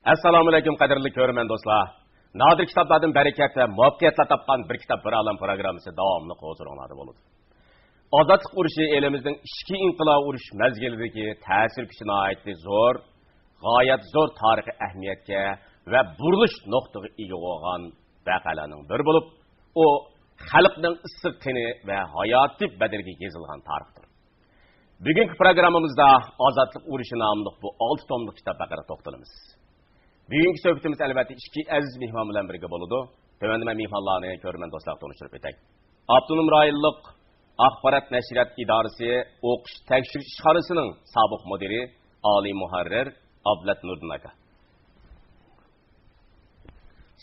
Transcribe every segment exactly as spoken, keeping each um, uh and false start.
ئەسسالامۇئەلەيكۇم، قەدىرلىك كۆرۈرمەن دوستلار. نادىر كىتابلاردىن بەرىكەت ۋە مۇۋەپپەقىيەتلەر تاپقان بىر كىتاب، بىر ئالەم پروگراممىسى داۋاملىق ھۇزۇرۇڭلاردا بولىدۇ. ئازادلىق ئۇرۇشى ئېلىمىزنىڭ ئىچكى ئىنقىلاب ئۇرۇش مەزگىلىدىكى تەسىر كۈچى ناھايىتى زور، غايەت زور تارىخىي ئەھمىيەتكە ۋە بۇرۇلۇش نۇقتىغا ئىگە بولغان ۋەقەلەرنىڭ بىرى بولۇپ، ئۇ خەلقنىڭ ئىسسىق قېنى ۋە ھاياتىي بەدىلىگە يېزىلغان تارىختۇر. بۈگۈنكى پروگراممىمىزدا ئازادلىق ئۇرۇشى ناملىق بۇ ئالتە توملۇق كىتاب ھەققىدە توختىلىمىز. بۈگۈنكى سۆھبىتىمىز ئەلۋەتتە ئىككى ئەزىز مېھمان بىلەن بىرگە بولىدۇ. تۆۋەندە مەن مېھمانلارنى كۆرۈرمەن دوستلارغا تونۇشتۇرۇپ ئۆتەي. ئاپتونوم رايونلۇق ئاخبارات نەشرىيات ئىدارىسى ئوقۇش تەكشۈرۈش ئىشخانىسىنىڭ سابىق مۇدىرى، ئالىي مۇھەررىر ئابلەت نۇردىن ئاكا.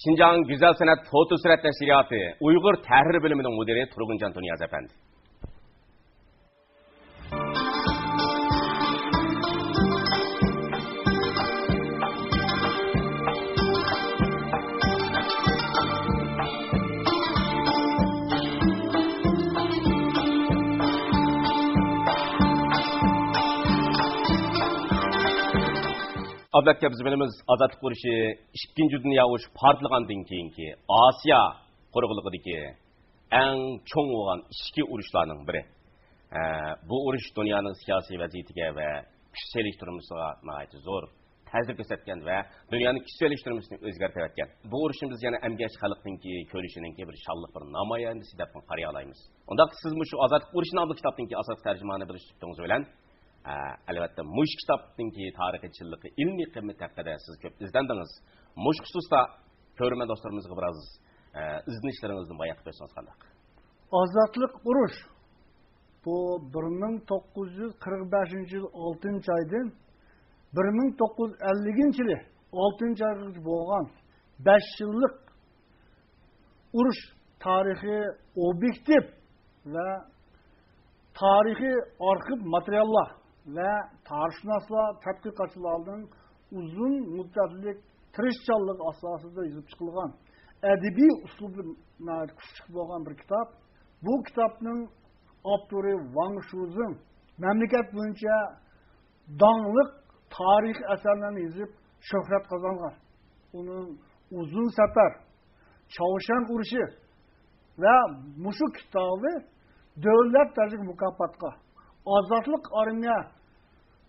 شىنجاڭ گۈزەل سەنئەت فوتوسۈرەت نەشرىياتى ئۇيغۇر تەھرىر بۆلۈمىنىڭ مۇدىرى تۇرغۇنجان تۇنىياز ئەپەندى. ئابلەت ئاكا، بىز بىلىمىز، ئازادلىق ئۇرۇشى ئىككىنچى دۇنيا ئۇرۇشى پارتلىغاندىن كېيىنكى ئاسىيا قۇرۇقلۇقىدىكى ئەڭ چوڭ بولغان ئىچكى ئۇرۇشلارنىڭ بىرى. ئە، بۇ ئۇرۇش دۇنيانىڭ سىياسىي ۋەزىيىتىگە ۋە كۈچ سېلىشتۇرمىسىغا ناھايىتى زور تەسىر كۆرسەتكەن ۋە دۇنيانىڭ كۈچ سېلىشتۇرمىسىنى ئۆزگەرتىۋەتكەن. بۇ ئۇرۇشنى بىز يەنە ئەمگەكچى خەلقنىڭكى كۈرىشىنىڭكى بىر شانلىق، بىر نامايەندىسى دەپ قارايالايمىز. ئۇنداقتا سىز مۇشۇ ئازادلىق ئۇرۇشى ناملىق كىتابنىڭكى ئاساسلىق تەرجىمانى بولۇش سۈپىتىڭىز بىلەن، ئە، ئەلۋەتتە، مۇشۇ كىتابنىڭكى تارىخىي چىنلىقى، ئىلمىي قىممىتى ھەققىدە سىز كۆپ ئىزدەندىڭىز. مۇشۇ خۇسۇستا كۆرۈرمەن دوستلىرىمىزغا بىراز، ئە، ئىزدىنىشلىرىڭىزدىن بايان قىلىپ ئۆتسىڭىز قانداق؟ ئازادلىق ئۇرۇش. بۇ بىر مىڭ توققۇز يۈز قىرىق بەشىنچى يىل ئالتىنچى ئايدىن بىر مىڭ توققۇز يۈز ئەللىكىنچى يىلى ئالتىنچى ئايغىچە بولغان بەش يىللىق ئۇرۇش تارىخى ئوبيېكتىپ ۋە تارىخىي ئارخىپ ماتېرىياللار ۋە تارىخشۇناسلار، تەتقىقاتچىلارنىڭ ئۇزۇن مۇددەتلىك تىرىشچانلىقى ئاساسىدا يېزىپ چىقىلغان، ئەدەبىي ئۇسلۇبى ناھايىتى كۈچلۈك بولغان بىر كىتاب. بۇ كىتابنىڭ ئاپتورى ۋاڭ شۇزېڭ مەملىكەت بويىچە داڭلىق تارىخىي ئەسەرلەرنى يېزىپ شۆھرەت قازانغان. ئۇنىڭ ئۇزۇن سەپەر، چاۋشيەن ئۇرۇشى ۋە مۇشۇ كىتابى دۆلەت دەرىجىلىك مۇكاپاتقا، ئازادلىق ئارمىيە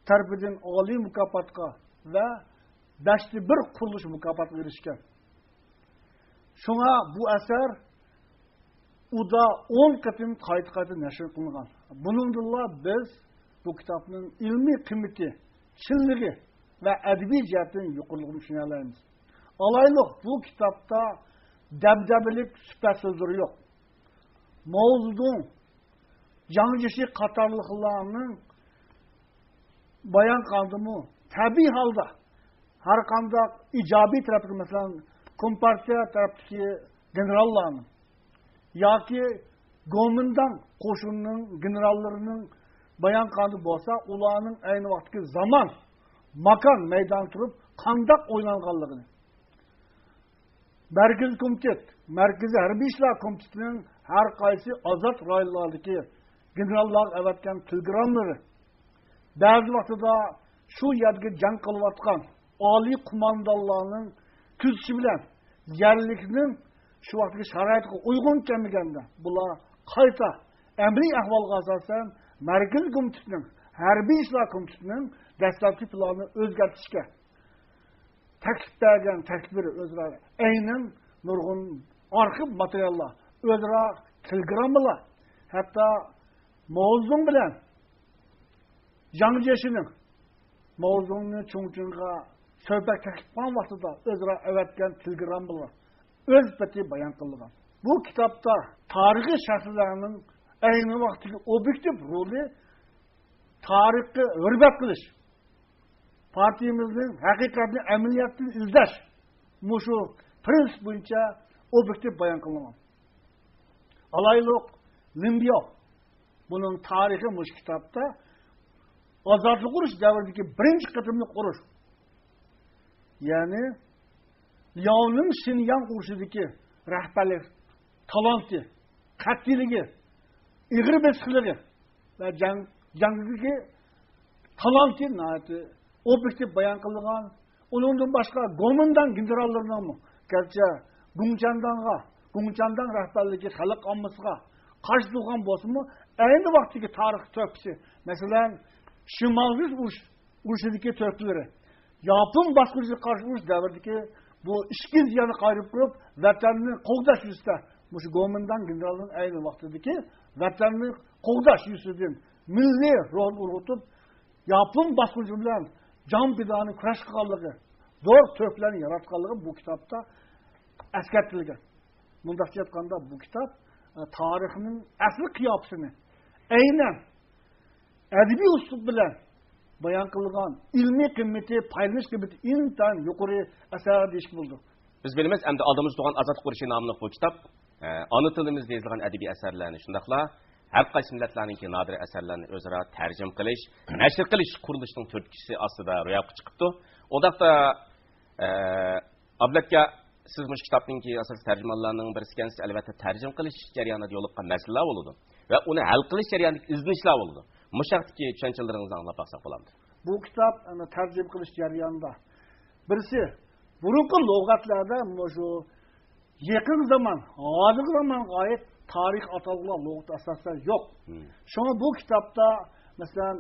تەرىپىدىن ئالىي مۇكاپاتقا ۋە بەشتە بىر قۇرۇلۇش مۇكاپاتىغا ئېرىشكەن. شۇڭا بۇ ئەسەر ئۇدا ئون قېتىم قايتا-قايتا نەشر قىلىنغان. بۇنىڭدىنلا بىز بۇ كىتابنىڭ ئىلمىي قىممىتى، چىنلىقى ۋە ئەدەبىي جەھەتتىن يۇقىرىلىقىنى چۈشىنەلەيمىز. ئالايلۇق، بۇ كىتابتا دەبدەبىلىك سۈپەت سۆزلىرى يوق. ماۋزېدۇڭ، جاڭ جيېشى قاتارلىقلارنىڭ بايان قىلغاندىمۇ، تەبىئىي ھالدا ھەر قانداق ئىجابىي تەرەپلىك، مەسىلەن، كومپارتىيە تەرەپتىكى گېنېراللارنىڭ ياكى گومىنداڭ قوشۇنىنىڭ گېنېراللىرىنىڭ بايان قىلغاندا بولسا، ئۇلارنىڭ ئەينى ۋاقىتتىكى زامان، ماكان، مەيداندا تۇرۇپ قانداق ئويلانغانلىقىنى، مەركىزىي كومىتېت، مەركىزىي ھەربىي ئىشلار كومىتېتىنىڭ ھەر قايسى ئازاد رايونلاردىكى گېنېراللارغا ئەۋەتكەن تېلېگراممىلىرى، بەزى ۋاقتىدا شۇ يەردىكى جەڭ قىلىۋاتقان ئالىي قوماندانلارنىڭ كۆزىتىشى بىلەن يەرلىكنىڭ شۇ ۋاقىتتىكى شارائىتىغا ئۇيغۇن كەلمىگەندە، بۇلار قايتا ئەمەلىي ئەھۋالغا ئاساسەن مەركىزىي كومىتېتنىڭ، ھەربىي ئىشلار كومىتېتىنىڭ دەسلەپكى پىلانىنى ئۆزگەرتىشكە تەكلىپ بەرگەن تەكلىپلىرى ئۆزئارا ئەينەن نۇرغۇن ئارخىپ ماتېرىياللار، ئۆزئارا تېلېگراممىلار، ھەتتا ماۋزېدۇڭ بىلەن جاڭ جيېشىنىڭ ماۋزېدۇڭنى چۇڭچىڭغا سۆھبەت تەكلىپ قىلغان ۋاقتىدا ئۆزئارا ئەۋەتكەن تېلېگراممىلار ئۆز پېتى بايان قىلىنغان. بۇ كىتابتا تارىخىي شەخسلەرنىڭ ئەينى ۋاقىتتىكى ئوبيېكتىپ رولى، تارىخقا ھۆرمەت قىلىش، پارتىيىمىزنىڭ ھەقىقەتنى ئەمەلىيەتتىن ئىزدەش، مۇشۇ پىرىنسىپ بويىچە ئوبيېكتىپ بايان قىلىنغان. ئالايلۇق، لىن بياۋ، بۇنىڭ تارىخى مۇشۇ كىتابتا ئازادلىق ئۇرۇش دەۋرىدىكى بىرىنچى قېتىملىق ئۇرۇش. يەنى لياۋنىڭ شىنياڭ ئۇرۇشىدىكى رەھبەرلىك تالانتى، قەتئىيلىكى، ئېغىر بېسىقلىقى ۋە جەڭ، جەڭدىكى تالانتى ناھايىتى ئوبيېكتىپ بايان قىلىنغان. ئۇنىڭدىن باشقا گومىنداڭ گېنېراللىرىنىڭمۇ، گەرچە گۇڭچەنداڭغا، گۇڭچەنداڭ رەھبەرلىكى خەلق ئاممىسىغا قارشى تۇرغان بولسىمۇ، ئەينى ۋاقىتتىكى تارىخ تۆھپىسى، مەسىلەن، شىمالزۈس ئۇرۇش، ئۇرۇشىدىكى تۆھپىلىرى، ياپون باسقۇنچىلىقىغا قارشى ئۇرۇش دەۋرىدىكى بۇ ئىككىنچى دۇنيانى قايرىپ قۇرۇپ، ۋەتەننى قوغداش يۈزىسىدە، مۇشۇ گومىنداڭ گېنېرالىنىڭ ئەينى ۋاقتىدىكى ۋەتەننى قوغداش يۈزىسىدىن مىللىي روھنى ئۇرغۇتۇپ، ياپون باسقۇنچى بىلەن جان پىدانىي كۈرەش قىلغانلىقى، زور تۆھپىلەرنى ياراتقانلىقى بۇ كىتابتا ئەسكەرتىلگەن. مۇنداقچە ئېيتقاندا، بۇ كىتاب، ئە، تارىخنىڭ ئەسلى قىياپىتىنى ئەينەن ئەدەبىي ئۇسلۇب بىلەن بايان قىلغان، ئىلمىي قىممىتى، پايدىلىنىش قىممىتى ئىنتايىن يۇقىرى ئەسەر دېيىشكە بولىدۇ. بىز بىلىمىز، ئەمدى ئالدىمىزدا تۇرغان ئازادلىق ئۇرۇشى ناملىق بۇ كىتاب، ئە، ئانا تىلىمىزدا يېزىلغان ئەدەبىي ئەسەرلەرنى، شۇنداقلا ھەر قايسى مىللەتلەرنىڭكى نادىر ئەسەرلىرىنى ئۆزئارا تەرجىمە قىلىش، نەشر قىلىش قۇرۇلۇشىنىڭ تۈرتكىسى ئاستىدا روياپقا چىقىپتۇ. ئۇنداقتا، ئە، ئابلەت ئاكا، سىز مۇشۇ كىتابنىڭكى ئاساسلىق تەرجىمانلارنىڭ بىرسى ئىكەنسىز، ئەلۋەتتە، تەرجىمە قىلىش جەريانىدا يولۇققان مەسىلىلەر بولىدۇ ۋە ئۇنى ھەل قىلىش جەريانىدىكى ئىزدىنىشلەر بولىدۇ. مۇشۇ ھەقتىكى چۈشەنچىلىرىڭىزنى ئاڭلاپ باقساق بولامدۇ؟ بۇ كىتاب، ئەنە، تەرجىمە قىلىش جەريانىدا، بىرسى، بۇرۇنقى لۇغەتلەردە مۇشۇ يېقىن زامان، ھازىرقى زامانغا ئائىت تارىخ ئاتالغۇلار لۇغىتى ئاساسەن يوق. مم. شۇڭا بۇ كىتابتا، مەسىلەن،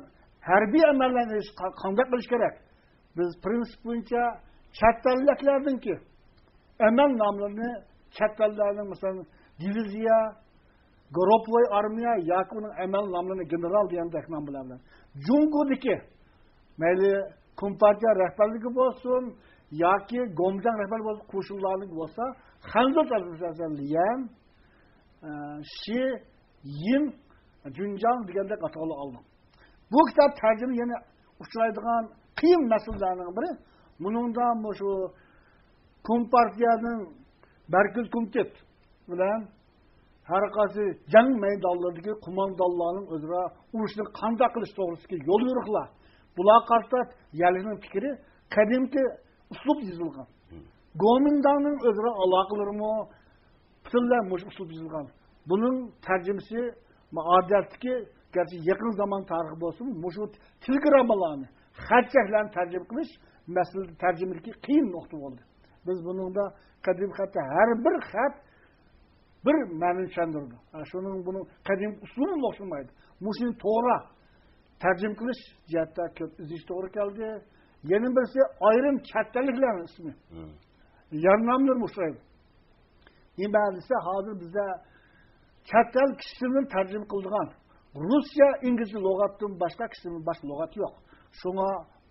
ھەربىي ئەمەللەرنى قا-، قانداق قىلىش كېرەك؟ بىز پرىنسىپ بويىچە چەت ئەللىكلەرنىڭكى ئەمەل ناملىرىنى، چەت ئەللەرنىڭ، مەسىلەن، دىۋىزىيە، گۇرۇپپىۋاي ئارمىيە ياكى ئۇنىڭ ئەمەل ناملىرىنى گېنېرال دېگەندەك نام بىلەن، جۇڭگودىكى مەيلى كومپارتىيە رەھبەرلىكى بولسۇن ياكى گومىنداڭ رەھبەرلىكى بولسۇن، قوشۇنلارنىڭ بولسا، خەنزۇ تەلىپىسى ليەن، ئە، شى، يىن، جۈنجاڭ دېگەندەك ئاتاقلار ئالغان. بۇ كىتاب تەرجىمە يەنە ئۇچرايدىغان قىيىن مەسىلىلەرنىڭ بىرى. بۇنىڭدا مۇشۇ كومپارتىيەنىڭ مەركىزىي كومىتېت بىلەن ھەر قايسى جەڭ مەيدانلىرىدىكى قوماندانلارنىڭ ئۆزئارا ئۇرۇشنى قانداق قىلىش توغرىسىدىكى يوليورۇقلار، بۇلارغا قارىتا يەرلىكنىڭ پىكرى قەدىمكى ئۇسلۇب يېزىلغان. گومىنداڭنىڭ ئۆزئارا ئالاقىلىرىمۇ پۈتۈنلەي مۇشۇ ئۇسلۇب يېزىلغان. بۇنىڭ تەرجىمىسى، ما-، ئادەتتىكى، گەرچە يېقىن زامان تارىخى بولسىمۇ، مۇشۇ تېلېگراممىلارنى، خەت-چەكلەرنى تەرجىمە قىلىش مەسىلىدە تەرجىمىدىكى قىيىن نۇقتا بولدى. بىز بۇنىڭدا قەدىم خەتتە ھەر بىر خەت بىر مەنىنى چۈشەندۈرىدۇ. ھە، شۇنىڭ، بۇنىڭ قەدىم ئۇسلۇبىمۇ ئوخشىمايدۇ. مۇشۇنى توغرا تەرجىمە قىلىش جەھەتتە كۆپ ئىزدىنىش توغرا كەلدى. يەنە بىرسى، ئايرىم چەت ئەللىكلەرنىڭ ئىسمى، يەر ناملىرىمۇ ئۇچرايدۇ. نېمە دېسە، ھازىر بىزدە چەت ئەل كىشىسىنى تەرجىمە قىلىدىغان رۇسچە، ئىنگلىزچە لۇغەتتىن باشقا كىشىنىڭ باشقا لۇغەت يوق. شۇڭا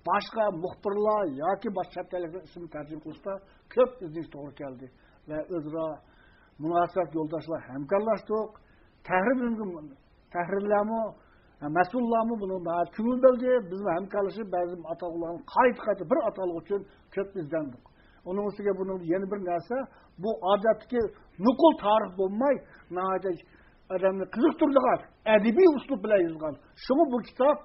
باشقا مۇخبىرلار ياكى باشقا چەت ئەللىكلەر ئىسمىنى تەرجىمە قىلىشتا كۆپ ئىزدىنىش توغرا كەلدى ۋە ئۆزئارا مۇناسىۋەت يولداشلار ھەمكارلاشتۇق. تەھرىر بۆلۈمىگە تەھرىرلەرمۇ، مەسئۇللارمۇ بۇنىڭغا ناھايىتى كۆڭۈل بۆلدى. بىزمۇ ھەمكارلىشىپ، بەزى ئاتالغۇلارنى قايتا-قايتا بىر ئاتالغۇ ئۈچۈن كۆپ ئىزدەندۇق. ئۇنىڭ ئۈستىگە بۇنىڭدا يەنە بىر نەرسە، بۇ ئادەتتىكى نوقۇل تارىخ بولماي، ناھايىتى ئادەمنى قىزىقتۇرىدىغان ئەدەبىي ئۇسلۇب بىلەن يېزىلغان. شۇڭا بۇ كىتاب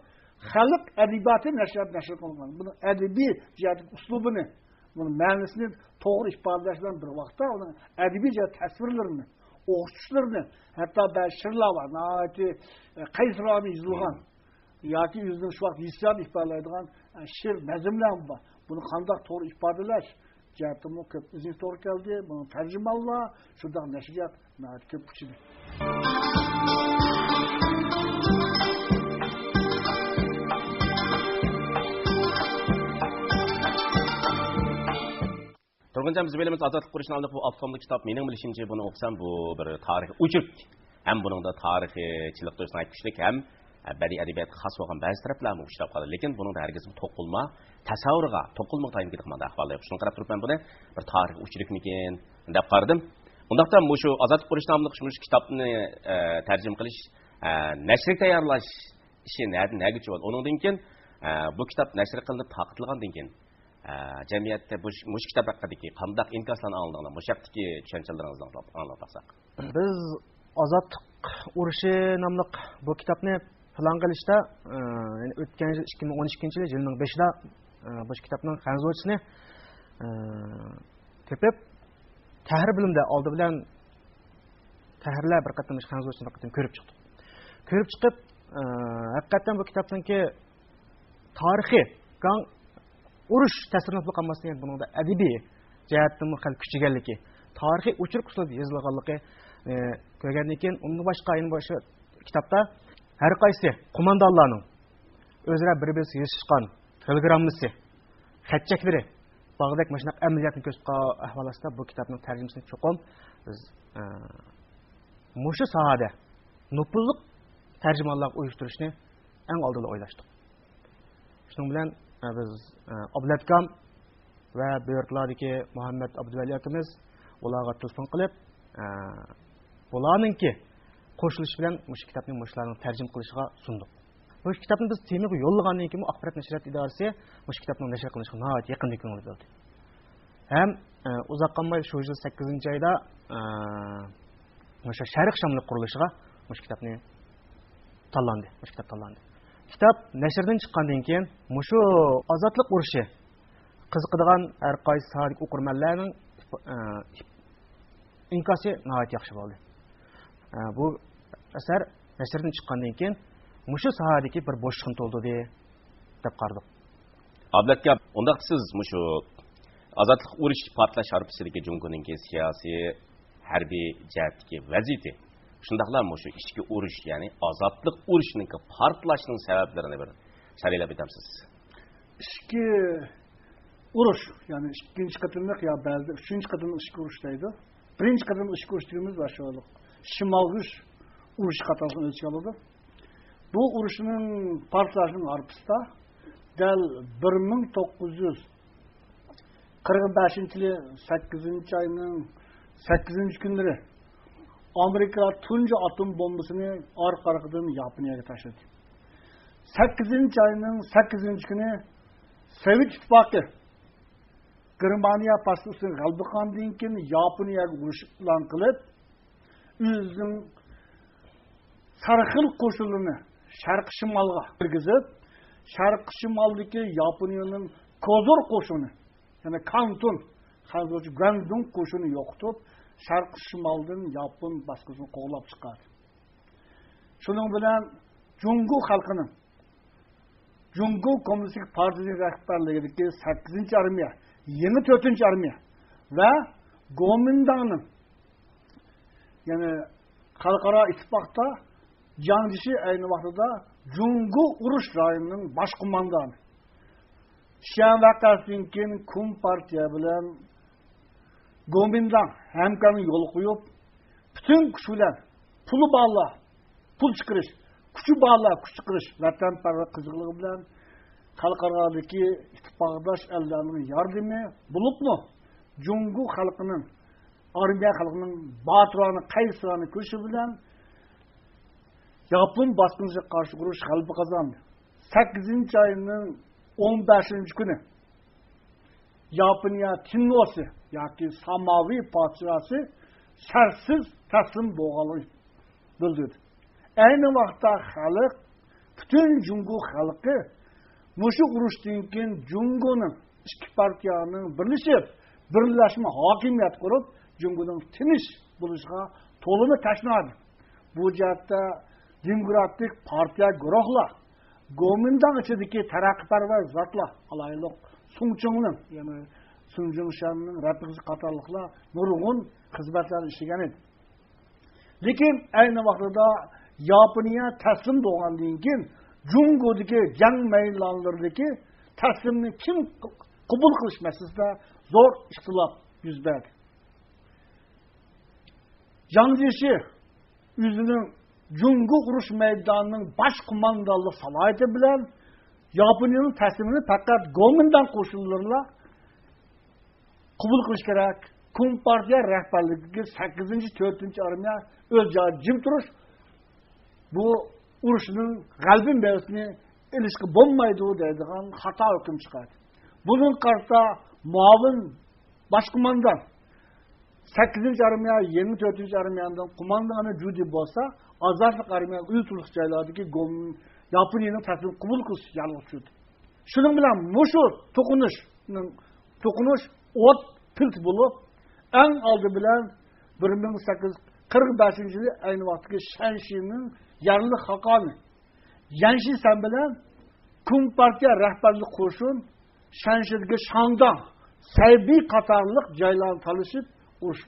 خەلق ئەدەبىياتى نەشرىياتى نەشر قىلغان. بۇنىڭ ئەدەبىي جەھەتتىكى ئۇسلۇبىنى، بۇنىڭ مەنىسىنى توغرا ئىپادىلەش بىلەن بىر ۋاقىتتا، ئۇنىڭ ئەدەبىي جەھەت تەسۋىرلىرىنى، ئوخشىتىشلىرىنى، ھەتتا بەزى شېئىرلار بار، ناھايىتى، ئە، قەيسىرانە يېزىلغان ياكى ئۆزىنىڭ شۇ ۋاقىت ھېسسىياتىنى ئىپادىلەيدىغان، ئە، شېئىر نەزملەرمۇ بار. بۇنى قانداق توغرا ئىپادىلەش جەھەتتىمۇ كۆپ ئىزدىنىش توغرا كەلدى. بۇنىڭ تەرجىمانلار، شۇنداق نەشرىيات ناھايىتى كۆپ ئۇچىدى. تۇرغۇنجان، بىز بىلىمىز، ئازادلىق ئۇرۇشى ناملىق بۇ ئاپتونلۇق كىتاب، مېنىڭ بىلىشىمچە، بۇنى ئوقۇسام، بۇ بىر تارىخىي ئوچېرك. ھەم بۇنىڭدا تارىخىيچىلىق تۇيغۇسى ناھايىتى كۈچلۈك، ھەم بەدىئىي ئەدەبىياتقا خاس بولغان بەزى تەرەپلەرمۇ ئۇچراپ قالىدۇ. لېكىن بۇنىڭدا ھەرگىزمۇ توقۇلما تەسەۋۋۇرغا، توقۇلمىغا تايىنىپ كېتىدىغان ئەھۋال يوق. شۇنىڭغا قاراپ تۇرۇپ، مەن بۇنى بىر تارىخىي ئوچېركمىكىن دەپ قارىدىم. ئۇنداقتا مۇشۇ ئازادلىق ئۇرۇشى ناملىق مۇشۇ كىتابنى، ئە، تەرجىمە قىلىش، ئە، نەشرگە تەييارلاش ئىشى نەدىن نەگىچە بولدى؟ ئۇنىڭدىن كېيىن، ئە، بۇ كىتاب نەشر قىلىنىپ تارقىتىلغاندىن كېيىن، ئە، جەمئىيەتتە بۇ، مۇشۇ كىتاب ھەققىدىكى قانداق ئىنكاسلارنى ئاڭلىدىڭلار؟ مۇشۇ ھەقتىكى چۈشەنچىلىرىڭىزنى ئاڭلاپ، ئاڭلاپ باقساق. بىز ئازادلىق ئۇرۇشى ناملىق بۇ كىتابنى پىلان قىلىشتا، ئى، يەنى ئۆتكەن يىل، ئىككى مىڭ ئون ئىككىنچى يىل، يىلنىڭ بېشىدا، ئى، بۇ كىتابنىڭ خەنزۇچىسىنى، ئى، تېپىپ، تەھرىر بۆلۈمدە ئالدى بىلەن تەھرىرلەر بىر قېتىم، خەنزۇچىنى بىر قېتىم كۆرۈپ چىقتۇق. كۆرۈپ چىقىپ، ئى، ھەقىقەتەن بۇ كىتابنىڭكى تارىخى گاڭ ئۇرۇش تەسىرلىنىپلا قالماستىن، يەنە بۇنىڭدا ئەدەبىي جەھەتتىنمۇ خېلى كۈچىگەنلىكى، تارىخىي ئوچۇرۇق ئۇسلۇبىدا يېزىلغانلىقى، ئى، كۆرگەندىن كېيىن، ئۇندىن باشقا يەنە باشقا كىتابتا ھەر قايسى قوماندانلارنىڭ ئۆزئارا بىر-بىرسىگە يېزىشقان تېلېگراممىسى، خەت-چەكلىرى، باغدەك مۇشۇنداق ئەمەلىيەتنى كۆرسىتىپ قالغان ئەھۋال ئاستىدا بۇ كىتابنىڭ تەرجىمىسىنى چوقۇم بىز، ئە، مۇشۇ ساھەدە نوپۇزلۇق تەرجىمانلارغا ئۇيۇشتۇرۇشنى ئەڭ ئالدىدا ئويلاشتۇق. شۇنىڭ بىلەن، ئە، بىز، ئە، ئابلەتكام ۋە بۇ يۇرتلاردىكى مۇھەممەد ئابدۇۋەلى ئاكىمىز، ئۇلارغا تېلېفون قىلىپ، ئە، بۇلارنىڭكى قوشۇلۇشى بىلەن مۇشۇ كىتابنى مۇشۇلارنىڭ تەرجىمە قىلىشىغا سۇندۇق. بۇ كىتابنى بىز تېمىغا يوللىغاندىن كېيىن، ئاخبارات نەشرىيات ئىدارىسى مۇشۇ كىتابنىڭ نەشر قىلىنىشىغا ناھايىتى يېقىندىن كۆڭۈل بۆلدى. ھەم، ئە، ئۇزاق قالماي شۇ يىل سەككىزىنچى ئايدا، ئە، مۇشۇ شەرق شاملى قۇرۇلۇشىغا مۇشۇ كىتابنى تاللاندى، مۇشۇ كىتاب تاللاندى. كىتاب نەشردىن چىققاندىن كېيىن، مۇشۇ ئازادلىق ئۇرۇشى قىزىقىدىغان ھەر قايسى ساھەدىكى ئوقۇرمەنلەرنىڭ، ئە، ئىنكاسى ناھايىتى ياخشى بولدى. ئە، بۇ ئەسەر نەشردىن چىققاندىن كېيىن، مۇشۇ ساھەدىكى بىر بوشلۇقنى تولدۇردى دەپ قارىدۇق. ئابلەت ئاكا، ئۇنداقتا سىز مۇشۇ ئازادلىق ئۇرۇشى پارتلاش ھارپىسىدىكى جۇڭگونىڭكى سىياسىي، ھەربىي جەھەتتىكى ۋەزىيىتى، شۇنداقلا مۇشۇ ئىچكى ئۇرۇش، يەنى ئازادلىق ئۇرۇشىنىڭكى پارتلاشنىڭ سەۋەبلىرىنى بىر سەرىيلەپ ئۆتەمسىز؟ ئىچكى ئۇرۇش، يەنى ئىككىنچى قېتىملىق يا بەزىدە ئۈچىنچى قېتىملىق ئىچكى ئۇرۇش دەيدۇ. بىرىنچى قېتىملىق ئىچكى ئۇرۇش دېگىنىمىز مۇشۇ شىمالگۈش ئۇرۇشى قاتارلىقىنى ئۆز ئىچىگە ئالىدۇ. بۇ ئۇرۇشنىڭ پارتلاشنىڭ ھارپىسىدا دەل بىر مىڭ توققۇز يۈز قىرىق بەشىنچى يىلى سەككىزىنچى ئاينىڭ سەككىزىنچى كۈنلىرى ئامېرىكا تۇنجى ئاتوم بومبىسىنى ئارقا-ئارقىدىن ياپونىيەگە تاشلىدى. سەككىزىنچى ئاينىڭ سەككىزىنچى كۈنى سوۋېت ئىتتىپاقى گېرمانىيە پاسكىنا ئۈستىدىن غەلىبە قىلغاندىن كېيىن ياپونىيەگە ئۇرۇش ئېلان قىلىپ، ئۆزىنىڭ سەرخىل قوشۇنلىرىنى شەرقىي شىمالغا كىرگۈزۈپ، شەرقىي شىمالدىكى ياپونىيەنىڭ كوزۇر قوشۇنى، يەنى كانتون، خەنزۇچە گۇەندۇڭ قوشۇنى يوقىتىپ، شەرقىي شىمالدىن ياپون باسقۇنچىسىنى قوغلاپ چىقاردى. شۇنىڭ بىلەن جۇڭگو خەلقىنىڭ جۇڭگو كوممۇنىستىك پارتىيىسى رەھبەرلىكىدىكى سەككىزىنچى ئارمىيە، يېڭى تۆتىنچى ئارمىيە ۋە گومىنداڭنىڭ، يەنى خەلقئارا ئىتتىپاقتا جاڭ جيېشى ئەينى ۋاقتىدا جۇڭگو ئۇرۇش رايونىنىڭ باش قوماندانى. شىئەن ۋەقەسىدىن كېيىن كومپارتىيە بىلەن گومىنداڭ ھەمكارلىق يولغا قويۇپ، پۈتۈن كۈچ بىلەن پۇلى بارلار پۇل چىقىرىش، كۈچى بارلار كۈچ چىقىرىش، ۋەتەنپەرۋەر قىزغىنلىقى بىلەن خەلقئارادىكى ئىتتىپاقداش ئەللەرنىڭ ياردىمى بولۇپمۇ، جۇڭگو خەلقىنىڭ، ئارمىيە خەلقىنىڭ باتۇرانە، قەيسەرانە كۈرىشى بىلەن ياپون باسقۇنچىسىغا قارشى ئۇرۇش غەلىبە قازاندى. سەككىزىنچى ئاينىڭ ئون بەشىنچى كۈنى ياپونىيە تىننوسى ياكى ساماۋى پادىشاھى شەرتسىز تەسلىم بولغانلىقىنى بىلدۈردى. ئەينى ۋاقىتتا خەلق، پۈتۈن جۇڭگو خەلقى مۇشۇ ئۇرۇشتىن كېيىن جۇڭگونىڭ ئىككى پارتىيەنىڭ بىرلىشىپ، بىرلەشمە ھاكىمىيەت قۇرۇپ، جۇڭگونىڭ تىنچ بولۇشىغا تولىمۇ تەشنا ئىدى. بۇ جەھەتتە دېموكراتىك پارتىيە گۇرۇھلار، گومىنداڭ ئىچىدىكى تەرەققىيپەرۋەر زاتلار، ئالايلۇق سۇڭ چىڭلىڭ، يەنى سۇن جۇڭشەننىڭ رەپىقىسى قاتارلىقلار نۇرغۇن خىزمەتلەردە ئىشلىگەن ئىدى. لېكىن ئەينى ۋاقتىدا ياپونىيە تەسلىم بولغاندىن كېيىن، جۇڭگودىكى جەڭ مەيدانلىرىدىكى تەسلىمنى كىم قوبۇل قىلىش مەسىلىسىدە زور ئىختىلاپ يۈز بەردى. جاڭ جيېشى ئۆزىنىڭ جۇڭگو ئۇرۇش مەيدانىنىڭ باش قوماندانلىق سالاھىيىتى بىلەن ياپونىيەنىڭ تەسلىمىنى پەقەت گومىنداڭ قوشۇنلىرىلا قوبۇل قىلىش كېرەك. كومپارتىيە رەھبەرلىكىدىكى سەككىزىنچى، تۆتىنچى ئارمىيە ئۆز جايىدا جىم تۇرۇش، بۇ ئۇرۇشنىڭ غەلىبە مېۋىسىنى ئېلىشقا بولمايدۇ دەيدىغان خاتا ھۆكۈم چىقاردى. بۇنىڭغا قارىتا مۇئاۋىن باش قوماندان، سەككىزىنچى ئارمىيە، يېڭى تۆتىنچى ئارمىيەنىڭ قوماندانى جۇدى بولسا، ئازادلىق ئارمىيە ئۆز تۇرۇش جايلاردىكى گوم-، ياپونىيەنىڭ تەسلىمىنى قوبۇل قىلىش يالغۇز چۈشتى. شۇنىڭ بىلەن مۇشۇ توقۇنۇشنىڭ، توقۇنۇش ئوت پىلتە بولۇپ، ئەڭ ئالدى بىلەن بىر مىڭ سەككىز يۈز قىرىق بەشىنچى يىلى ئەينى ۋاقىتتىكى شەنشىنىڭ يەرلىك خاقانى يەنشى سەن بىلەن كومپارتىيە رەھبەرلىك قوشۇن شەنشىدىكى شاڭداڭ، سەيبىي قاتارلىق جايلارنى تالىشىپ ئۇرۇش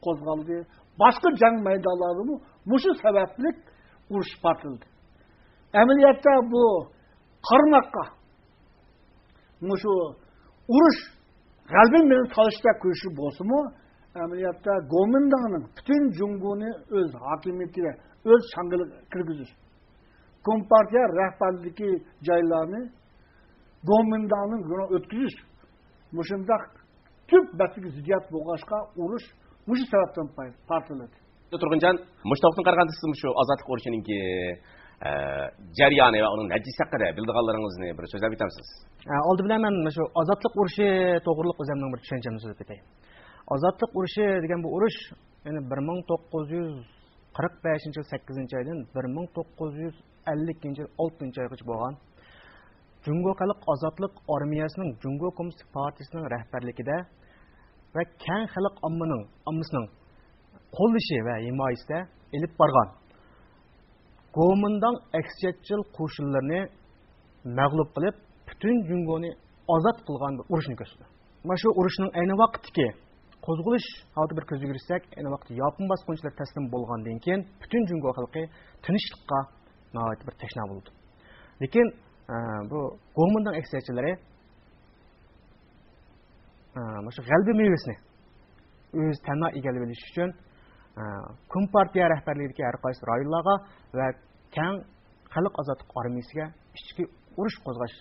قوزغالدى. باشقا جەڭ مەيدانلارىدىمۇ مۇشۇ سەۋەبلىك ئۇرۇش پارتلىدى. ئەمەلىيەتتە بۇ قارىماققا مۇشۇ ئۇرۇش غەلىبە بىلەن تالىشىشتا كۈرىشى بولسىمۇ، ئەمەلىيەتتە گومىنداڭنىڭ پۈتۈن جۇڭگونى ئۆز ھاكىمىيىتىگە، ئۆز چاڭگىلىغا كىرگۈزۈش، كومپارتىيە رەھبەرلىكى جايلارنى گومىنداڭنىڭ يولىغا ئۆتكۈزۈش، مۇشۇنداق تۈپ بەتلىك زىددىيەت بولغاچقا، ئۇرۇش مۇشۇ سەۋەبتىن پاي-، پارتلىدى. تۇرغۇنجان، مۇشۇ تاپتىن قارىغاندا سىز مۇشۇ ئازادلىق ئۇرۇشىنىڭكى، ئە، جەريانى ۋە ئۇنىڭ نەتىجىسى ھەققىدە بىلىدىغانلىرىڭىزنى بىر سۆزلەپ ئۆتەمسىز؟ ئە، ئالدى بىلەن مەن مۇشۇ ئازادلىق ئۇرۇشى توغرۇلۇق ئۆزۈمنىڭ بىر چۈشەنچەمنى سۆزلەپ ئۆتەي. ئازادلىق ئۇرۇشى دېگەن بۇ ئۇرۇش، يەنى بىر مىڭ توققۇز يۈز قىرىق بەشىنچى يىل سەككىزىنچى ئايدىن بىر مىڭ توققۇز يۈز ئەللىكىنچى يىل ئالتىنچى ئايغىچە بولغان. جۇڭگو خەلق ئازادلىق ئارمىيەسىنىڭ جۇڭگو كوممۇنىستىك پارتىيىسىنىڭ رەھبەرلىكىدە ۋە كەڭ خەلق ئاممىنىڭ، ئاممىسىنىڭ قوللىشى ۋە ھىمايىسىدە ئېلىپ بارغان گومىنداڭ ئەكسىچىيەتچىل قوشۇنلىرىنى مەغلۇپ قىلىپ، پۈتۈن جۇڭگونى ئازاد قىلغان بىر ئۇرۇشنى كۆرسىتىدۇ. مانا شۇ ئۇرۇشنىڭ ئەينى ۋاقىتتىكى قوزغىلىش ھالىتى بىر كۆزگە كۆرسەك، ئەينى ۋاقىتتا ياپون باسقۇنچىلىرى تەسلىم بولغاندىن كېيىن، پۈتۈن جۇڭگو خەلقى تىنچلىققا ناھايىتى بىر تەشنا بولىدۇ. لېكىن، ئە، بۇ گومىنداڭ ئەكسىچىيەتچىلىرى، ئە، مۇشۇ غەلىبە مېۋىسىنى ئۆز تەنھا ئىگىلىۋېلىش ئۈچۈن، ئە، كومپارتىيە رەھبەرلىكىدىكى ھەر قايسى رايونلارغا ۋە كەڭ خەلق ئازادلىق ئارمىيەسىگە ئىچكى ئۇرۇش قوزغاش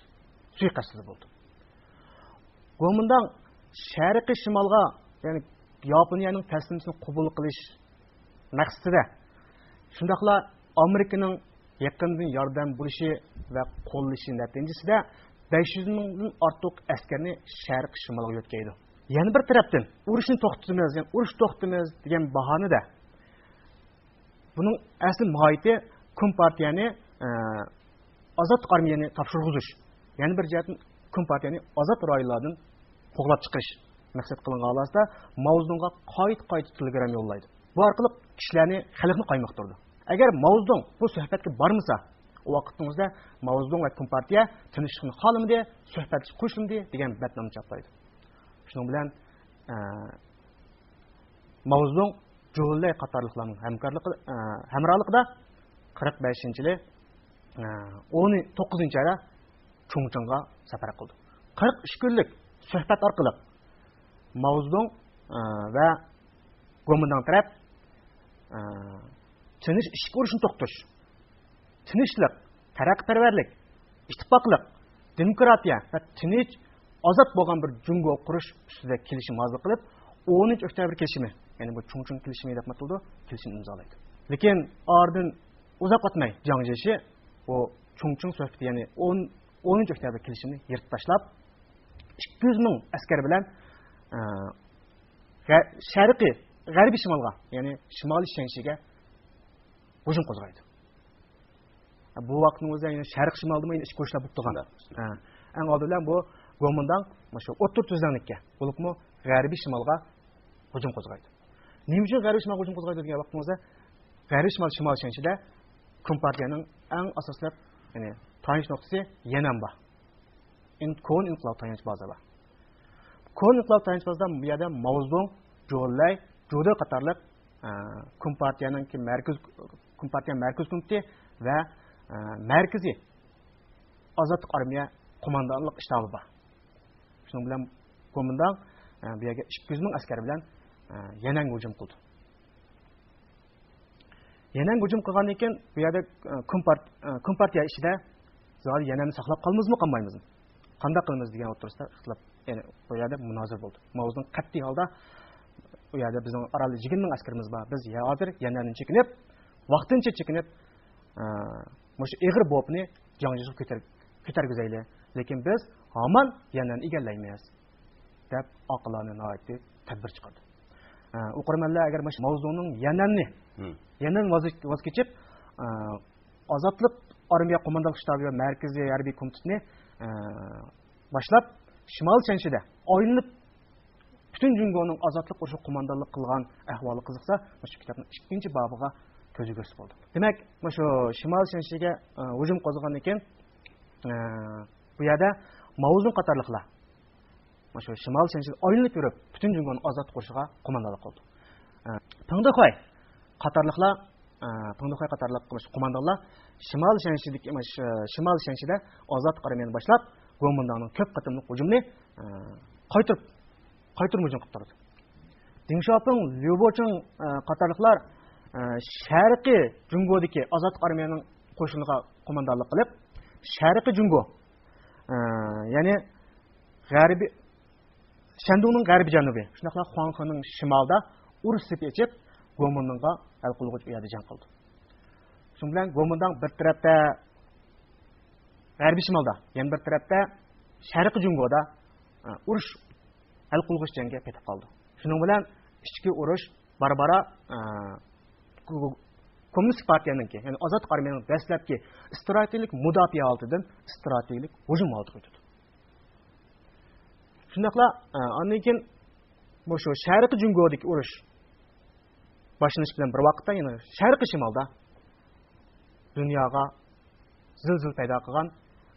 سۇيىقەستىدە بولدى. گومىنداڭ شەرقىي شىمالغا، يەنى ياپونىيەنىڭ تەسلىمىسىنى قوبۇل قىلىش مەقسىتىدە، شۇنداقلا ئامېرىكىنىڭ يېقىندىن ياردەم بولۇشى ۋە قوللىشى نەتىجىسىدە بەش يۈز مىڭدىن ئارتۇق ئەسكەرنى شەرقىي شىمالغا يۆتكەيدۇ. يەنە بىر تەرەپتىن، ئۇرۇشنى توختىتىمىز، يەنى ئۇرۇش توختىتىمىز دېگەن باھانىدە، بۇنىڭ ئەسلى ماھىيىتى كومپارتىيەنى، ئە، ئازاد ئارمىيەنى تاپشۇرغۇزۇش، يەنە بىر جەھەتتىن كومپارتىيەنى ئازاد رايونلاردىن قوغلاپ چىقىرىش مەقسەت قىلىنغان ھالەتتە، ماۋزېدۇڭغا قايتا-قايتا تېلېگرامما يوللايدۇ. بۇ ئارقىلىق كىشىلەرنى، خەلقنى قايمۇقتۇرىدۇ. ئەگەر ماۋزېدۇڭ بۇ سۆھبەتكە بارمىسا، ئۇ ۋاقىتنىڭ ئۆزىدە ماۋزېدۇڭ ۋە كومپارتىيە تىنچلىقنى خالىمىدى، سۆھبەتكە قوشۇلمىدى دېگەن بەتنامە چاپلايدۇ. شۇنىڭ بىلەن، ئە، ماۋزېدۇڭ جولەي قاتارلىقلارنىڭ ھەمكارلىقى، ئە، ھەمراھلىقىدا قىرىق بەشىنچى يىلى، ئە، ئون توققۇزىنچى ئايدا چۇڭچىڭغا سەپەر قىلدى. قىرىق ئۈچ كۈنلۈك سۆھبەت ئارقىلىق ماۋزېدۇڭ، ئە، ۋە گومىنداڭ تەرەپ، ئە، تىنچ ئىچكى ئۇرۇشنى توختىتىش، تىنچلىق، تەرەققىيپەرۋەرلىك، ئىتتىپاقلىق، دېموكراتىيە ۋە تىنچ، ئازاد بولغان بىر جۇڭگو قۇرۇش ئۈستىدە كېلىشىم ھاسىل قىلىپ، ئونىنچى ئۆكتەبىر كېلىشىمى، يەنى بۇ چۇڭچىڭ كېلىشىمى دەپمۇ ئاتىلىدۇ، كېلىشىمنى ئىمزالايدۇ. لېكىن ئارىدىن ئۇزاق ئۆتمەي جياڭ جيېشى بۇ چۇڭچىڭ سۆھبىتى، يەنى ئون، ئونىنچى ئۆكتەبىر كېلىشىمىنى يىرتىپ تاشلاپ، ئىككى يۈز مىڭ ئەسكەر بىلەن، ئە، غە-، شەرقىي، غەربىي شىمالغا، يەنى شىمالىي شەنشىگە ھۇجۇم قوزغايدۇ. بۇ ۋاقىتنىڭ ئۆزىدە يەنە شەرق شىمالدىمۇ يەنە ئىچكى ئۇرۇشلار بولۇپ تۇرغان. شۇنداق. ھە. ئەڭ ئالدى بىلەن بۇ گومىنداڭ مۇشۇ ئوتتۇرا تۈزلەڭلىككە، بولۇپمۇ غەربىي شىمالغا ھۇجۇم قوزغايدۇ. نېمە ئۈچۈن غەربىي شىمالغا ھۇجۇم قوزغايدۇ دېگەن ۋاقتىمىزدا، غەربىي شىمال، شىمال شەنشىدە كومپارتىيەنىڭ ئەڭ ئاساسلىق، يەنى تايانچ نۇقتىسى يەنئەن بار. ئىن-، كونا ئىنقىلاب تايانچ بازا بار. كونا ئىنقىلاب تايانچ بازىدا بۇ يەردە ماۋزېدۇڭ، جولەي، جۇدې قاتارلىق، ئە، كومپارتىيەنىڭكى مەركىز، كومپارتىيە مەركىزىي كومىتېتى ۋە، ئە، مەركىزىي ئازادلىق ئارمىيە قوماندانلىق شتابى بار. شۇنىڭ بىلەن گومىنداڭ، ئە، بۇ يەرگە ئىككى يۈز مىڭ ئەسكەر بىلەن، ئە، يەنئەنگە ھۇجۇم قىلدى. يەنئەنگە ھۇجۇم قىلغاندىن كېيىن، بۇ يەردە، ئە، كومپارت-، ئە، كومپارتىيە ئىچىدە زادى يەنئەننى ساقلاپ قالىمىزمۇ، قالمايمىزمۇ؟ قانداق قىلىمىز دېگەن ئوتتۇرىسىدا ئىختىلاپ، يەنى بۇ يەردە مۇنازىرە بولدى. ماۋزېدۇڭ قەتئىي ھالدا، ئۇ يەردە بىزنىڭ ئارالدا يىگىرمە مىڭ ئەسكىرىمىز بار. بىز ھازىر يەنئەندىن چېكىنىپ، ۋاقتىنچە چېكىنىپ، ئە، مۇشۇ ئېغىر بوپنى جياڭ جيېشىغا كۆتەر-، كۆتەرگۈزەيلى. لېكىن بىز ھامان يەنئەننى ئىگىلەيمىز، دەپ ئاقىلانە ناھايىتى تەدبىر چىقاردى. ئە، ئوقۇرمەنلەر ئەگەر مانا شۇ ماۋزېدۇڭنىڭ يەنئەننى، مم، يەنئەندىن ۋاز، ۋاز كېچىپ، ئە، ئازادلىق ئارمىيە قوماندانلىق شتابى ۋە مەركىزىي ھەربىي كومىتېتنى، ئە، باشلاپ، شىمال شەنشىدە ئايلىنىپ، پۈتۈن جۇڭگونىڭ ئازادلىق ئۇرۇشىغا قوماندانلىق قىلغان ئەھۋالىغا قىزىقسا، مۇشۇ كىتابنىڭ ئىككىنچى بابىغا كۆزى كۆرسە بولدى. دېمەك، مۇشۇ شىمال شەنشىگە، ئە، ھۇجۇم قوزغىغاندىن كېيىن، ئە، بۇ يەردە ماۋزېدۇڭ قاتارلىقلار مۇشۇ شىمال شەنشىدە ئايلىنىپ يۈرۈپ، پۈتۈن جۇڭگونى ئازاد قىلىشىغا قوماندانلىق قىلدى. ئە، پېڭ دېخۇەي قاتارلىقلار، ئە، پېڭ دېخۇەي قاتارلىق مۇشۇ قوماندانلار شىمال شەنشىدىكى، مۇشۇ شىمال شەنشىدە ئازاد ئارمىيەنى باشلاپ، گومىنداڭنىڭ كۆپ قېتىملىق ھۇجۇمىنى، ئە، قايتۇرۇپ، قايتۇرما ھۇجۇم قىلىپ تۇرىدۇ. دېڭ شياۋپىڭ، ليۇ بوچىڭ، ئە، قاتارلىقلار، ئە، شەرقىي جۇڭگودىكى ئازاد ئارمىيەنىڭ قوشۇنىغا قوماندانلىق قىلىپ، شەرقىي جۇڭگو، ئە، يەنى غەربىي، شەندۇڭنىڭ غەربىي جەنۇبى، شۇنداقلا خۇاڭخېنىڭ شىمالىدا ئۇرۇش سېپى ئېچىپ، گومىنداڭغا ھەل قىلغۇچ ئۇ يەردە جەڭ قىلدى. شۇنىڭ بىلەن گومىنداڭ بىر تەرەپتە غەربىي شىمالدا، يەنە بىر تەرەپتە شەرقىي جۇڭگودا، ئە، ئۇرۇش ھەل قىلغۇچ جەڭگە پېتىپ قالدى. شۇنىڭ بىلەن ئىچكى ئۇرۇش بارا-بارا، ئە، كو-، كوممۇنىستىك پارتىيەنىڭكى، يەنى ئازاد ئارمىيەنىڭ دەسلەپكى ئىستراتېگىيەلىك مۇداپىئە ھالىتىدىن ئىستراتېگىيەلىك ھۇجۇم ھالىتىگە ئۆتىدۇ. شۇنداقلا، ئە، ئاندىن كېيىن مۇشۇ شەرقىي جۇڭگودىكى ئۇرۇش باشلىنىش بىلەن بىر ۋاقىتتا يەنە شەرقىي شىمالدا دۇنياغا زىلزىلە پەيدا قىلغان،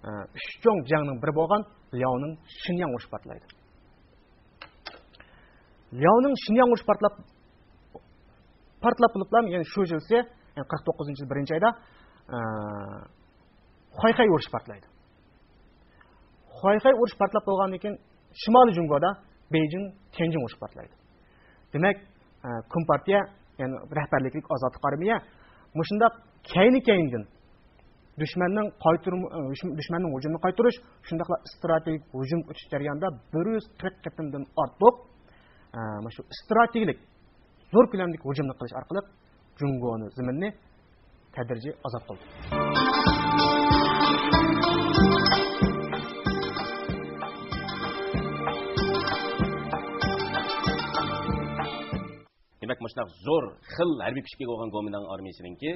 ئە، ئۈچ چوڭ جەڭنىڭ بىرى بولغان لياۋنىڭ شىنياڭ ئۇرۇشى پارتلايدۇ. لياۋنىڭ شىنياڭ ئۇرۇشى پارتلاپ، پارتلاپ بولۇپلا، يەنى شۇ يىلسى، يەنى قىرىق توققۇزىنچى يىل بىرىنچى ئايدا، ئە، خۇەيخەي ئۇرۇشى پارتلايدۇ. خۇەيخەي ئۇرۇشى پارتلاپ بولغاندىن كېيىن، شىمالىي جۇڭگودا بېيجىڭ، تيەنجىڭ ئۇرۇشى پارتلايدۇ. دېمەك، ئە، كومپارتىيە، يەنى رەھبەرلىكلىك ئازادلىق ئارمىيە مۇشۇنداق كەينى-كەينىدىن دۈشمەننىڭ قايتۇرما-، ئە، دۈشمەننىڭ ھۇجۇمىنى قايتۇرۇش، شۇنداقلا ئىستراتېگىيەلىك ھۇجۇمغا ئۆتۈش جەريانىدا بىر يۈز قىرىق قېتىمدىن ئارتۇق، ئە، مۇشۇ ئىستراتېگىيەلىك زور كۆلەمدىكى ھۇجۇمنى قىلىش ئارقىلىق جۇڭگونى زېمىننى تەدرىجىي ئازاد قىلدى. دېمەك، مۇشۇنداق زور خىل ھەربىي كۈچكە ئىگە بولغان گومىنداڭ ئارمىيىسىنىڭكى،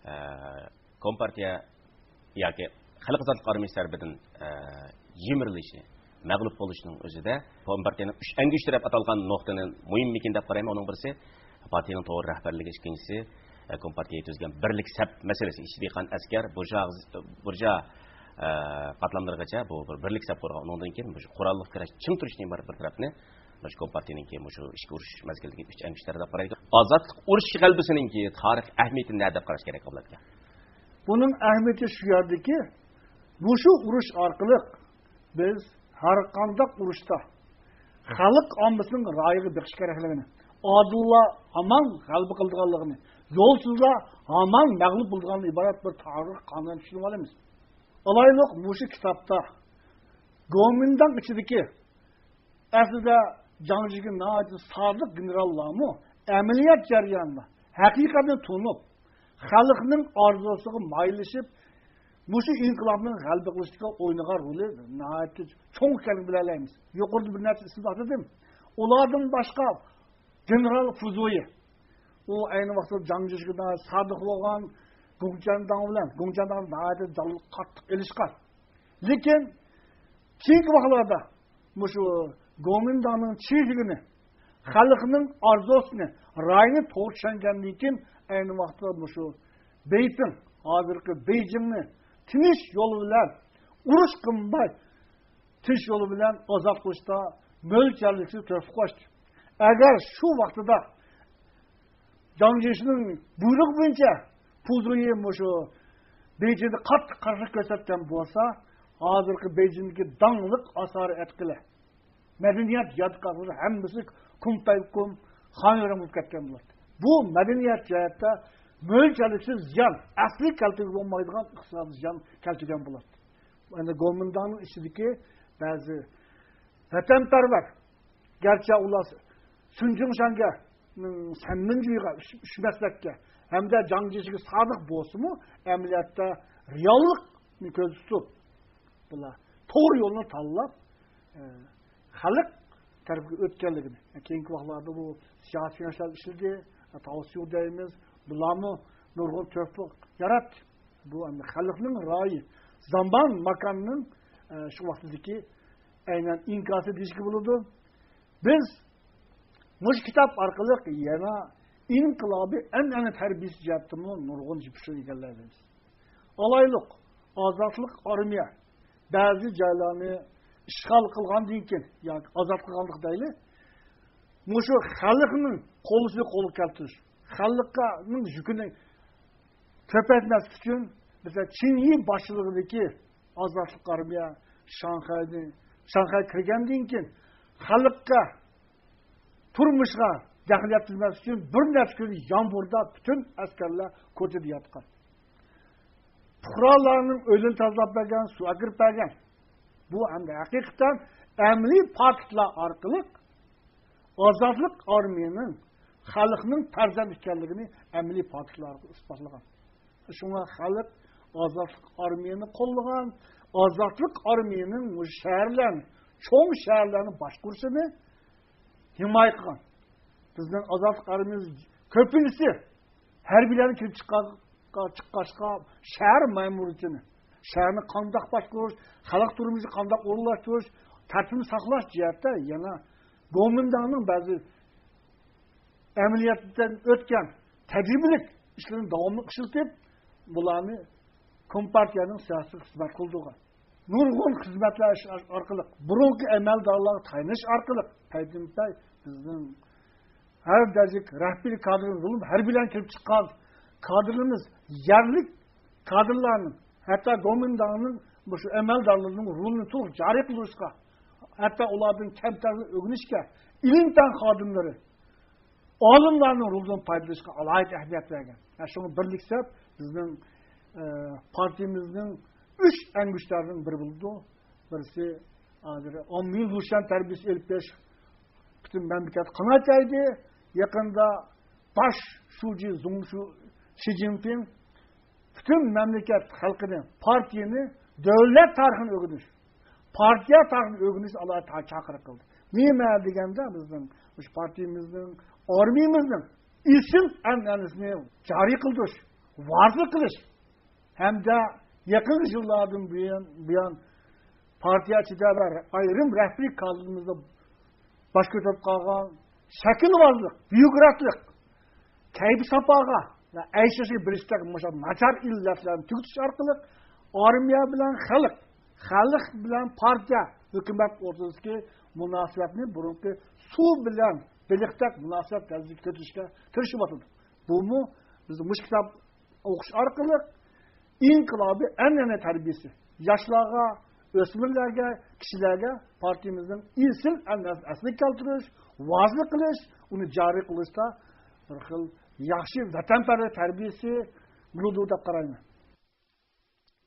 ئە، كومپارتىيە ياكى خەلق ئازادلىق ئارمىيىسى تەرىپىدىن، ئە، يىمىرىلىشى، مەغلۇپ بولۇشنىڭ ئۆزىدە كومپارتىيەنىڭ ئۈچ ئەڭگۈشتۈرەپ ئاتالغان نۇقتىنى مۇھىم ئىكەن دەپ قارايمەن. ئۇنىڭ بىرسى، پارتىيەنىڭ توغرا رەھبەرلىكى، ئىككىنچىسى، ئە، كومپارتىيە تۈزگەن بىرلىك سەپ مەسىلىسى. ئىچىدە قان ئەسكەر، بۇرژا، بۇرژا، ئە، قاتلاملىرىغىچە بۇ بىر بىرلىك سەپ قۇرغان. ئۇنىڭدىن كېيىن بۇ قوراللىق كۈرەش چىڭ تۇرۇشنى بىر، بىر تەرەپنى، مۇشۇ كومپارتىيەنىڭكى مۇشۇ ئىچكى ئۇرۇش مەزگىلىدىكى ئۈچ ئەڭگۈشتەر دەپ قارايدۇ. ئازادلىق ئۇرۇشى غەلىبىسىنىڭكى تارىخ ئەھمىيىتى نەدە دەپ قاراش كېرەك بولىدىكەن؟ بۇنىڭ ئەھمىيىتى شۇ يەردىكى، مۇشۇ ئۇرۇش ئارقىلىق بىز ھەر قانداق ئۇرۇشتا خەلق ئاممىسىنىڭ رايىغا بېقىش كېرەكلىكىنى، ئادىللا ھامان غەلىبە قىلىدىغانلىقىنى، يولسىزلار ھامان مەغلۇپ بولىدىغانلىقىدىن ئىبارەت بىر تارىخىي قانۇننى چۈشىنىۋالىمىز. ئالايلۇق، مۇشۇ كىتابتا گومىنداڭ ئىچىدىكى ئەسلىدە جاڭ جىشىگە ناھايىتى سادىق گېنېراللارمۇ ئەمەلىيەت جەريانىدا ھەقىقەتنى تونۇپ، خەلقنىڭ ئارزۇسىغا مايىللىشىپ، مۇشۇ ئىنقىلابنىڭ غەلىبە قىلىشتىكى ئوينىغان رولى ناھايىتى چوڭ ئىكەنلىكىنى بىلەلەيمىز. يۇقىرىدا بىر نەچچە ئىسىمنى ئاتىدىم. ئۇلاردىن باشقا گېنېرال فۇزۇيى، ئۇ ئەينى ۋاقىتتا جاڭ جىشىگە ناھايىتى سادىق بولغان، گۇڭچەنداڭ بىلەن، گۇڭچەنداڭ ناھايىتى جانلىق قاتتىق ئېلىشقان. لېكىن كېيىنكى ۋاقىتلاردا مۇشۇ گومىنداڭنىڭ چىن يۈرىكىنى، خەلقنىڭ ئارزۇسىنى، رايىنى توغرا چۈشەنگەندىن كېيىن، ئەينى ۋاقىتتا مۇشۇ بېيپىڭ، ھازىرقى بېيجىڭنى تىنچ يول بىلەن، ئۇرۇش قىلماي، تىنچ يول بىلەن ئازاد قىلىشتا مۆلچەرلىكسىز تۆھپە قوشتى. ئەگەر شۇ ۋاقتىدا جاڭ جىشىنىڭ بۇيرۇقى بويىچە فۇزۇيى مۇشۇ بېيجىڭدا قاتتىق قارشىلىق كۆرسەتكەن بولسا، ھازىرقى بېيجىڭدىكى داڭلىق ئاسارە ئەتقىلى، مەدەنىيەت يادىكارلىرى ھەممىسى كۇمپەيكۇم، خانىۋەيران بولۇپ كەتكەن بولاتتى. بۇ مەدەنىيەت جەھەتتە مۆلچەرلىكسىز زىيان، ئەسلى كەلتۈرگىلى بولمايدىغان ئىقتىسادىي زىيان كەلتۈرگەن بولاتتى. ئەنە گومىنداڭنىڭ ئىچىدىكى بەزى ۋەتەنپەرۋەر، گەرچە ئۇلار سۈنجىڭشەنگە، سەنمىنجۈيغا، ئۈچ، ئۈچ مەسلەككە ھەمدە جاڭ جىشىگە سادىق بولسىمۇ، ئەمەلىيەتتە رېئاللىقنى كۆزدە تۇتۇپ، بۇلار توغرا يولنى تاللاپ، ئە، خەلق تەرىپىگە ئۆتكەنلىكىنى. كېيىنكى ۋاقىتلاردا بۇ سىياسىي كېڭەشلەر ئىشلىدى، تاۋسيۇ دەيمىز، بۇلارمۇ نۇرغۇن تۆھپە ياراتتى. بۇ ئەمدى خەلقنىڭ رايى، زامان، ماكاننىڭ، ئە، شۇ ۋاقتىدىكى ئەينەن ئىنكاسى دېيىشكە بولىدۇ. بىز مۇشۇ كىتاب ئارقىلىق يەنە ئىنقىلابىي ئەنئەنە تەربىيەسى جەھەتتىمۇ نۇرغۇن يېپىشىق ئىگىلەيمىز. ئالايلۇق، ئازادلىق ئارمىيە بەزى جايلارنى ئىشغال قىلغاندىن كېيىن ياكى ئازاد قىلغانلىق دەيلى، مۇشۇ خەلقنىڭ قولىسىنى قولغا كەلتۈرۈش، خەلقنىڭ يۈكىنى كۆپەيتمەسلىك ئۈچۈن، مەسىلەن، چىڭيى باشچىلىقىدىكى ئازادلىق ئارمىيە شاڭخەينى، شاڭخەيگە كىرگەندىن كېيىن خەلققە، تۇرمۇشقا دەخلىيەت بىلمەس ئۈچۈن بىر نەچچە كۈن يامغۇردا پۈتۈن ئەسكەرلەر كوچىدا ياتقان. پۇقرالارنىڭ ئۆيلىرىنى تازىلاپ بەرگەن، سۇ ئەكىرىپ بەرگەن. بۇ ئەمدى ھەقىقەتەن ئەمەلىي پاكىتلار ئارقىلىق ئازادلىق ئارمىيىنىڭ خەلقنىڭ پەرزەنتى ئىكەنلىكىنى ئەمەلىي پاكىتلار ئارقىلىق ئىسپاتلىغان. شۇڭا خەلق ئازادلىق ئارمىيىنى قوللىغان، ئازادلىق ئارمىيىنىڭ مۇشۇ شەھەرلەرنى، چوڭ شەھەرلەرنى باشقۇرۇشىنى ھىمايە قىلغان. بىزنىڭ ئازادلىق ئارمىيىمىز كۆپىنچىسى ھەربىيلەرنى كىرىپ چىققان، چىققاچقا، شەھەر مەمۇرىيىتىنى، شەھەرنى قانداق باشقۇرۇش، خەلق تۇرمۇشىنى قانداق ئورۇنلاشتۇرۇش، تەرتىپنى ساقلاش جەھەتتە يەنە گومىنداڭنىڭ بەزى ئەمەلىيەتتىن ئۆتكەن تەجرىبىلىك ئىشلىرىنى داۋاملىق ئىشلىتىپ، بۇلارنى كومپارتىيەنىڭ سىياسىي خىزمەت قىلدۇرغان. نۇرغۇن خىزمەتلەر ئارقىلىق، بۇرۇنقى ئەمەلدارلارغا تايىنىش ئارقىلىق پەيدىنپەي بىزنىڭ ھەر دەرىجىلىك رەھبىرىي كادىرىمىز بولۇپ، ھەربىيلەرنى كىرىپ چىققان كادىرلىرىمىز، يەرلىك كادىرلارنىڭ، ھەتتا گومىنداڭنىڭ مۇشۇ ئەمەلدارلىرىنىڭ رولىنى تولۇق جارى قىلدۇرۇشقا، ھەتتا ئۇلاردىن كەمتەرلىك ئۆگىنىشكە، ئىلىم پەن خادىملىرى، ئالىملارنىڭ رولىدىن پايدىلىنىشقا ئالاھىدە ئەھمىيەت بەرگەن. ھە، شۇڭا بىرلىكسەپ بىزنىڭ، ئە، پارتىيىمىزنىڭ ئۈچ ئەڭگۈشتەرنىڭ بىرى بولىدۇ. بىرسى ھازىر ئاممىۋى لۇشيەن تەربىيەسى ئېلىپ بېرىش پۈتۈن مەملىكەت قانات يايدى. يېقىندا باش شۇجى زۇڭ شۇ، شى جىنپىڭ پۈتۈن مەملىكەت خەلقىنى، پارتىيىنى، دۆلەت تارىخىنى ئۆگىنىش، پارتىيە تارىخىنى ئۆگىنىش ئالاھىدە چاقىرىق قىلدى. نېمە دېگەندە، بىزنىڭ مۇشۇ پارتىيىمىزنىڭ، ئارمىيىمىزنىڭ ئېسىل ئەنئەنىسىنى جارى قىلدۇرۇش، ۋارىسلىق قىلىش ھەمدە يېقىنقى يىللاردىن بۇيان، بۇيان پارتىيە ئىچىدە ۋە ئايرىم رەھبىرىي كادىرلىرىمىزدا باش كۆتۈرۈپ قالغان شەكىلۋازلىق، بيۇروكراتلىق، كەيپ ساپاغا ۋە ئەيشەشكە بېرىشتەك مۇشۇ ناچار ئىللەتلەرنى تۈگىتىش ئارقىلىق ئارمىيە بىلەن خەلق، خەلق بىلەن پارتىيە، ھۆكۈمەت ئوتتۇرىسىدىكى مۇناسىۋەتنى بۇرۇنقى سۇ بىلەن بېلىقتەك مۇناسىۋەت دەرىجىسىگە كۆتۈرۈشكە تىرىشىۋاتىدۇ. بۇمۇ بىز مۇشۇ كىتاب ئوقۇش ئارقىلىق ئىنقىلابىي ئەنئەنە تەربىيەسى، ياشلارغا، ئۆسمۈرلەرگە، كىشىلەرگە پارتىيىمىزنىڭ ئېسىل ئەنئەنىسىنى ئەسلىگە كەلتۈرۈش، ۋارىسلىق قىلىش، ئۇنى جارى قىلىشتا بىر خىل ياخشى ۋەتەنپەرۋەر تەربىيەسى بولىدۇ دەپ قارايمەن.